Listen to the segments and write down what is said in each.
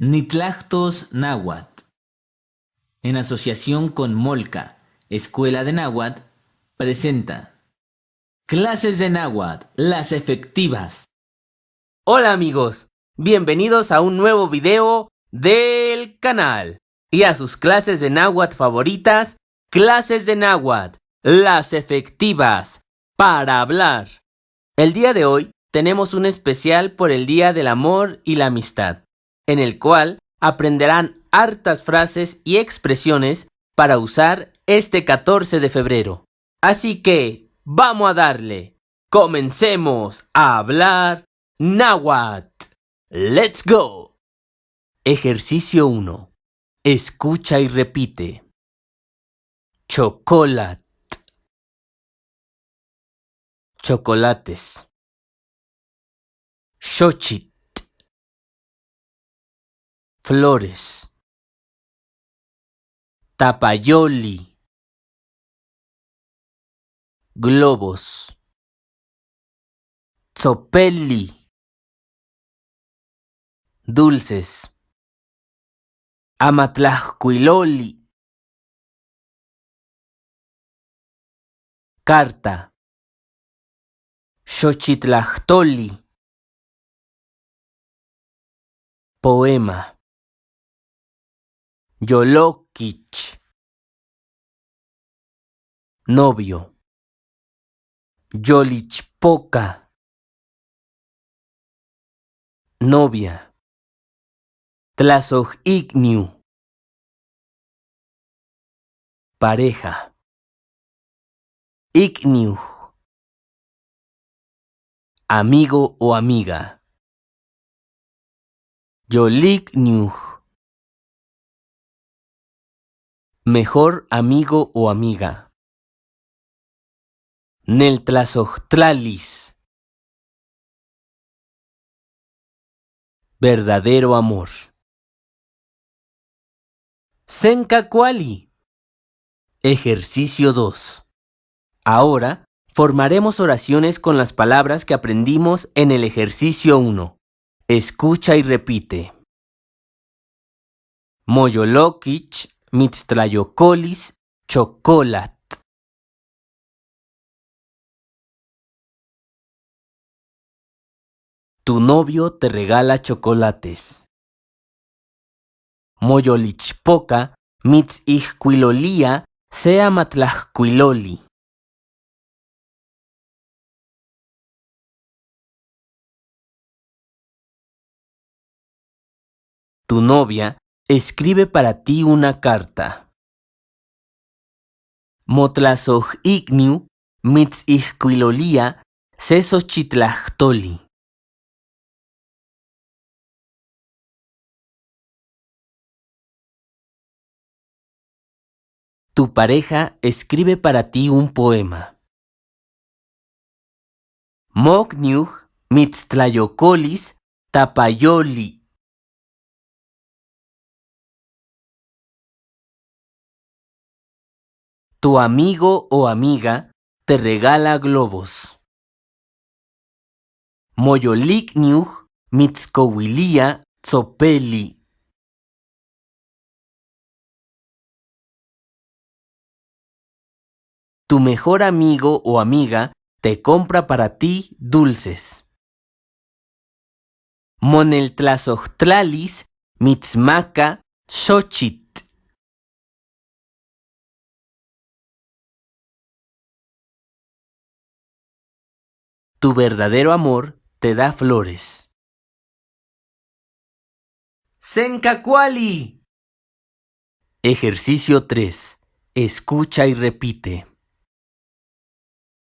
Nitlahtos Náhuatl, en asociación con Molca, Escuela de Náhuatl, presenta Clases de Náhuatl, las efectivas. Hola amigos, bienvenidos a un nuevo video del canal y a sus clases de náhuatl favoritas, Clases de Náhuatl, las efectivas, para hablar. El día de hoy tenemos un especial por el Día del Amor y la Amistad, en el cual aprenderán hartas frases y expresiones para usar este 14 de febrero. Así que, vamos a darle. Comencemos a hablar náhuatl. Let's go. Ejercicio 1. Escucha y repite. Chocolate. Chocolates. Xochitl. Flores. Tapayoli. Globos. Tzopeli. Dulces. Amatlajcuiloli. Carta. Xochitlahtoli. Poema. Yolokich. Novio. Yolichpoca. Novia. Tlazohicniu. Pareja. Icniu. Amigo o amiga. Yolicniu. Mejor amigo o amiga. Neltlazohtlalis. Verdadero amor. Sencacuali. Ejercicio 2. Ahora formaremos oraciones con las palabras que aprendimos en el ejercicio 1. Escucha y repite. Moyolokich mitztlayocolis chocolat. Tu novio te regala chocolates. Moyolichpoca mitzijcuilolia se amatlajcuiloli. Tu novia escribe para ti una carta. Motlazohicniu mitzijcuilolia se xochitlahtoli. Tu pareja escribe para ti un poema. Mocniuh mitztlayocolis tapayoli. Tu amigo o amiga te regala globos. Moyolicniuh mitzcohuilia tzopeli. Tu mejor amigo o amiga te compra para ti dulces. Moneltlazohtlalis mitzmaca xochitl. Tu verdadero amor te da flores. ¡Sencacuali! Ejercicio 3. Escucha y repite.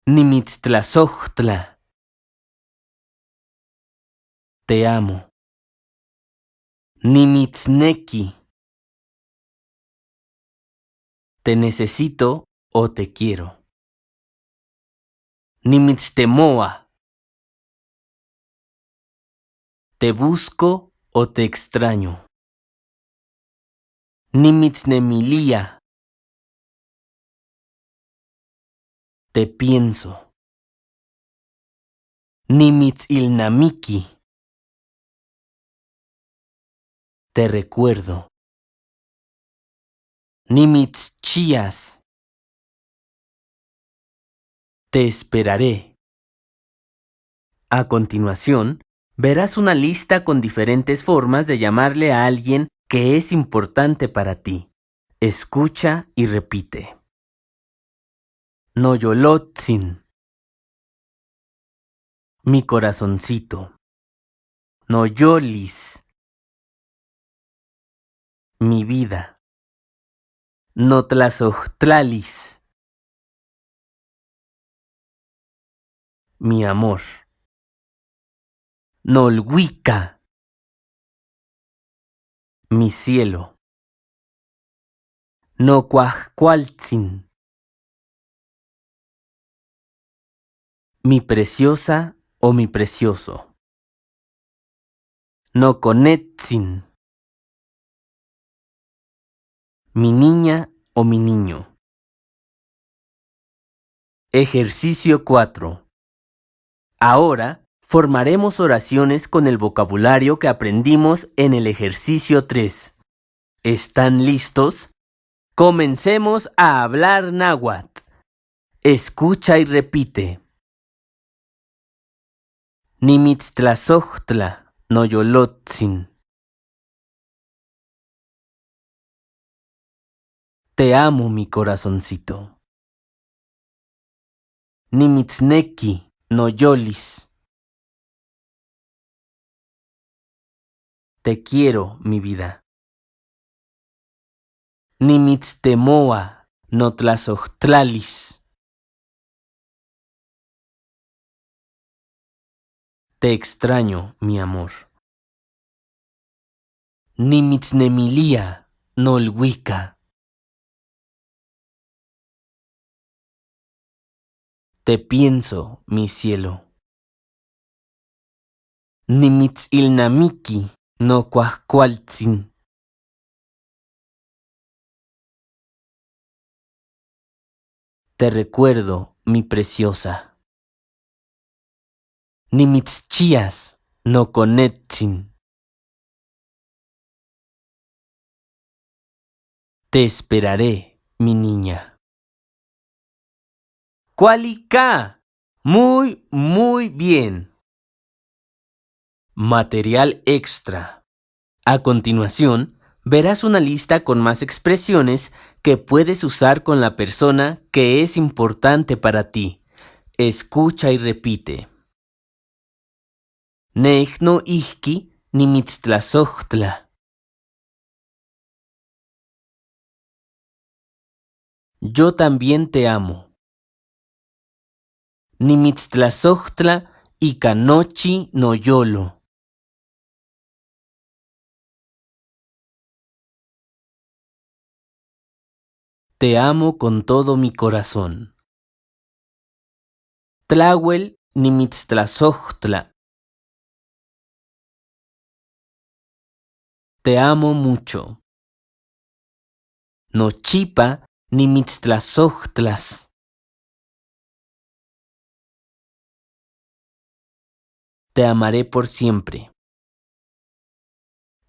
Nimitztlazohtla. Te amo. Nimitzneki. Te necesito o te quiero. Nimitztemoa. Te busco o te extraño. Nimitznemilía. Te pienso. Nimitzilnamiki. Te recuerdo. Nimitzchiyas. Te esperaré. A continuación, verás una lista con diferentes formas de llamarle a alguien que es importante para ti. Escucha y repite. Noyolotzin. Mi corazoncito. Noyolis. Mi vida. Notlazohtlalis. Mi amor. Nolhuica. Mi cielo. Nocuajcualtzin. Mi preciosa o mi precioso. Noconetzin. Mi niña o mi niño. Ejercicio 4. Ahora formaremos oraciones con el vocabulario que aprendimos en el ejercicio 3. ¿Están listos? Comencemos a hablar náhuatl. Escucha y repite. Nimitztlazohtla, noyolotzin. Te amo, mi corazoncito. Nimitzneki, noyolis. Te quiero, mi vida. Nimitztemoa, notlazohtlalis. Te extraño, mi amor. Nimitznemilia, nolhuica. Te pienso, mi cielo. Nimitzilnamiki, nocuajcualtzin. Te recuerdo, mi preciosa. Nimitzchiyas, noconetzin. Te esperaré, mi niña. ¡Cualica! Muy, muy bien. Material extra. A continuación, verás una lista con más expresiones que puedes usar con la persona que es importante para ti. Escucha y repite. Neh noihki nimitztlazohtla. Yo también te amo. Nimitztlazohtla ika nochi noyolo. Te amo con todo mi corazón. Tlahuel nimitztlazohtla. Te amo mucho. Nochipa nimitztlazohtlas. Te amaré por siempre.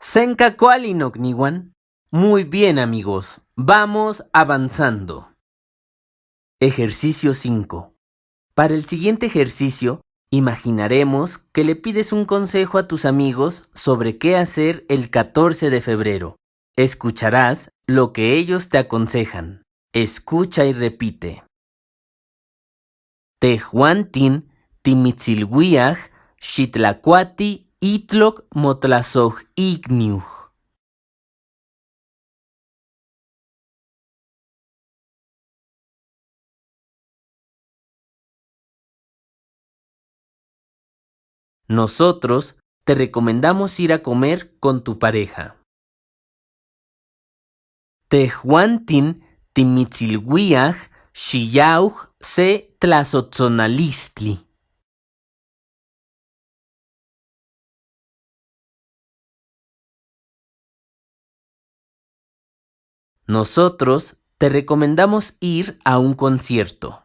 Senka kuali nocnihuan. Muy bien, amigos. Vamos avanzando. Ejercicio 5. Para el siguiente ejercicio, imaginaremos que le pides un consejo a tus amigos sobre qué hacer el 14 de febrero. Escucharás lo que ellos te aconsejan. Escucha y repite. Tehuantin timitzilhuiaj xitlacuati itloc motlazohicniuh. Nosotros te recomendamos ir a comer con tu pareja. Tehuantin timitzilhuiaj xiyauj se tlazotzonalistli. Nosotros te recomendamos ir a un concierto.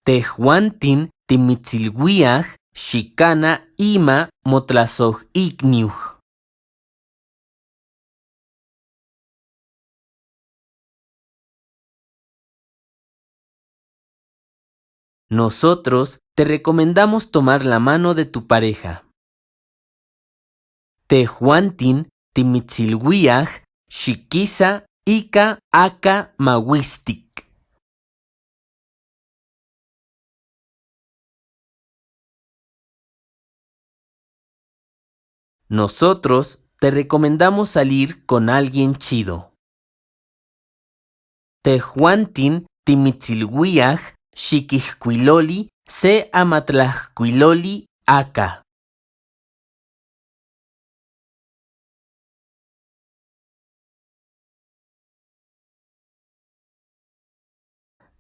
Tehuantin timitzilhuiaj xicana ima motlazohicniuh. Nosotros te recomendamos tomar la mano de tu pareja. Tejuantin timitzilhuiaj xiquisa ica aca mahuistic. Nosotros te recomendamos salir con alguien chido. Tejuantin timitzilhuiaj xiquijcuiloli se amatlajcuiloli aca.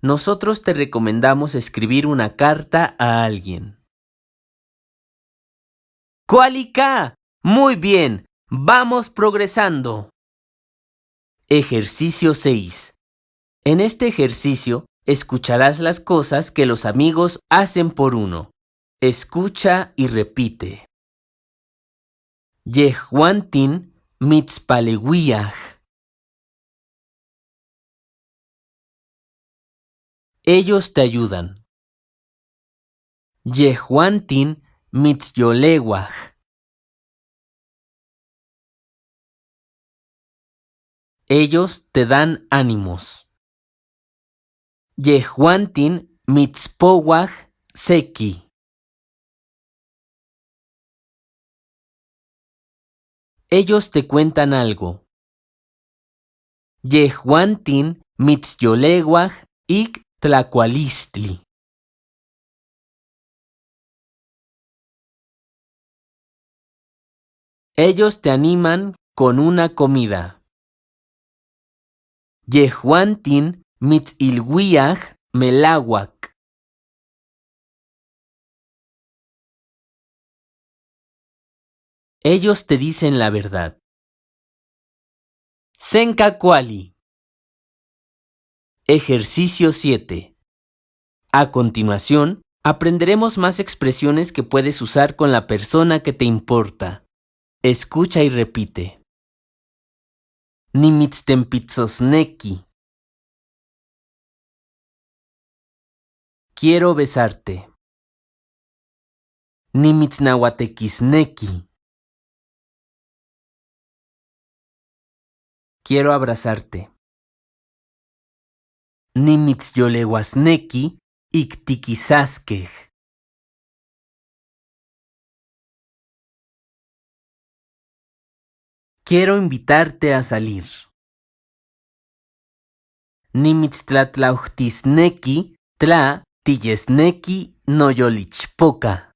Nosotros te recomendamos escribir una carta a alguien. Cuali ca! Muy bien, vamos progresando. Ejercicio 6. En este ejercicio escucharás las cosas que los amigos hacen por uno. Escucha y repite. Yehuantin mitzpalehuiaj. Ellos te ayudan. Yehuantin mitzyolehuaj. Ellos te dan ánimos. Yehuantin mitzpohuaj seki. Ellos te cuentan algo. Yehuantin mitzyolehuaj ik tlacualistli. Ellos te animan con una comida. Yehuantin mitzilhuiaj melahuac. Ellos te dicen la verdad. Senka cuali. Ejercicio 7. A continuación, aprenderemos más expresiones que puedes usar con la persona que te importa. Escucha y repite. Nimitztempitzosneki. Quiero besarte. Nimitznahuatequisneki. Quiero abrazarte. Nimitzyolehuasneki iktiquisasquej. Quiero invitarte a salir. Nimitztlatlauhtisneki tla tiyesneki noyolichpoca.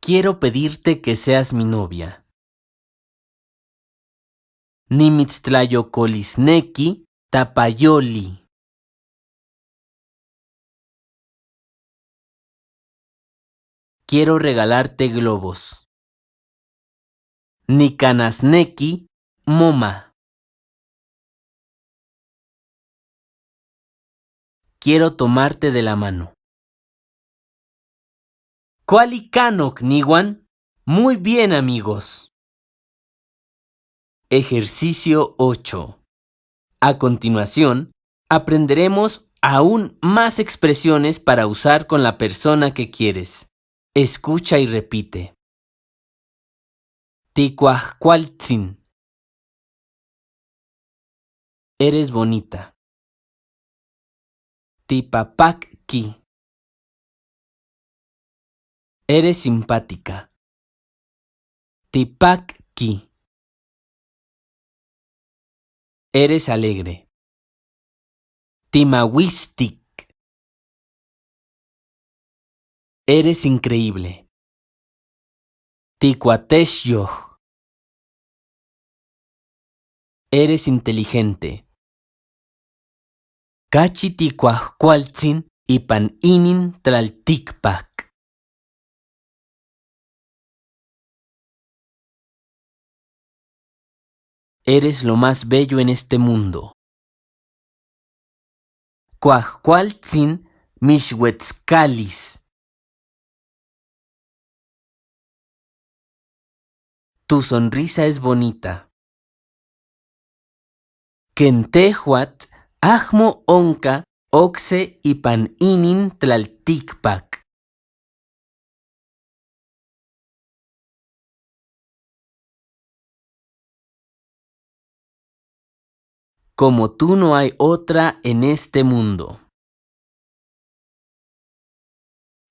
Quiero pedirte que seas mi novia. Nimitztlayocolisneki tapayoli. Quiero regalarte globos. Nicanasneki moma. Quiero tomarte de la mano. Cuali canoc, nihuan? Muy bien, amigos. Ejercicio 8. A continuación, aprenderemos aún más expresiones para usar con la persona que quieres. Escucha y repite. Ticuajcualtzin. Eres bonita. Tipapacqui. Eres simpática. Tipacqui. Eres alegre. Timahuistic. Eres increíble. Ticuatexyoj. Eres inteligente. Cachi ticuajcualtzin ipan inin tlalticpac. Eres lo más bello en este mundo. Cuajcualtzin mixhuetzcalis. Tu sonrisa es bonita. Quen tehhuatl amo onca ocse ipan inin tlalticpac. Como tú no hay otra en este mundo.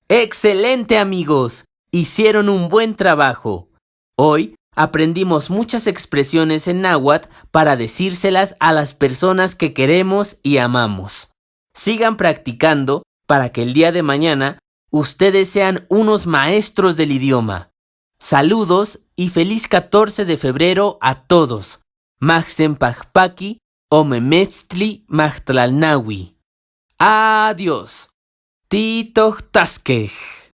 ¡Excelente, amigos! Hicieron un buen trabajo. Hoy aprendimos muchas expresiones en náhuatl para decírselas a las personas que queremos y amamos. Sigan practicando para que el día de mañana ustedes sean unos maestros del idioma. Saludos y feliz 14 de febrero a todos. Maxempajpaqui omemetztli mahtlalnaui. Adiós. Titohtasquej.